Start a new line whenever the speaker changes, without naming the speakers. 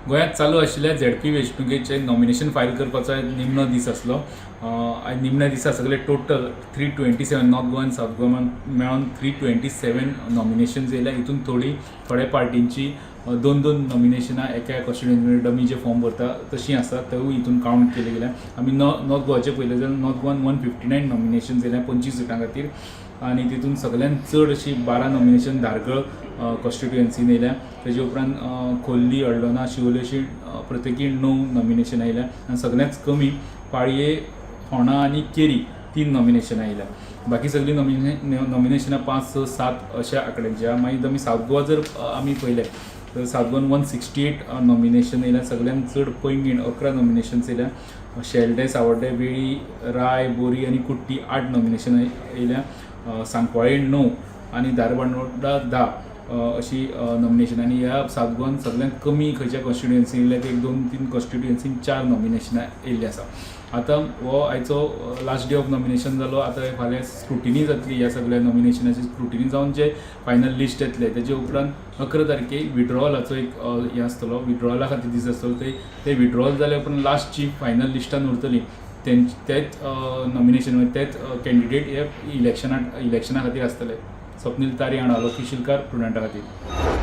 गोंयांत चालू आशिल्ल्या झेडपी वेंचणुकेचें नॉमिनेशन फायल करपाचो आयज निमणो दीस आसलो. आयज निमण्या दिसा सगळे total 327, North Goa आनी सावथ गोवा मेळोन 327 नॉमिनेशन्स येयल्या. हितून थोडी थोड्या पार्टींची दोन दोन नॉमिनेशनां एका कॉन्स्टिट्युएन्सी डमी जे फॉर्म भरता तशीं आसात, तेवूय हितून कावंट केले गेल्या. आमी नॉर्थ गोवाचे पळयलें जाल्यार नॉर्थ गोवान 159 नॉमिनेशन्स येयल्या 25 सिटां खातीर आनी तितून सगळ्यात चड अशी 12 नॉमिनेशन धारगळ कॉन्स्टिट्युएन्सीन येयल्या. तेजे उपरांत खोर्ली, हळदोणा, शिवोले अशी प्रत्येकी णव नॉमिनेशन आयल्या आनी सगळ्यांत कमी पाळये, फोंडा आनी केरी तीन नॉमिनेशनां आयल्या. बाकी सगळीं नॉमिनेशनां पांच, स, सात अशा आंकड्यांची आहा. मागीर आमी सावथ गोवा जर आमी पळयलें तर सावथ गोवान 168 नॉमिनेशन येयल्या. सगळ्यात चड पैंगीण 11 नॉमिनेशन्स येयल्या. शेल्डें, सावड्डें, वेळी, राय, बोरी आनी कुट्टी आठ नॉमिनेशन येयल्या. सांकवाळे णव आनी धारबांदोडा 10 अशी नॉमिनेशन. आनी ह्या सावथ गोवान सगळ्यात कमी खंयच्या कॉन्स्टिट्युएन्सी येयल्या ते एक, दोन, तीन कॉन्स्टिट्युएन्सीन चार नॉमिनेशनां येयल्लीं आसा. आतां हो आयचो लास्ट डे ऑफ नॉमिनेशन जालो. आतां फाल्यां स्क्रुटिनी जातली. ह्या सगळ्या नॉमिनेशनाची स्क्रुटिनी जावन जे फायनल लिस्ट येतलें, तेजे उपरांत 11 तारखेक विड्रॉलाचो एक हें आसतलो, विड्रॉला खातीर दीस आसतलो. ते ते विड्रॉल जाल्या उपरांत लास्ट जी फायनल लिस्टान उरतली तेंच तेच नॉमिनेशन, तेच कॅन्डिडेट हे इलेक्शना खातीर आसतले. स्वप्नील तारी आनी आलोकी शिलकार, प्रुडंटा खातीर.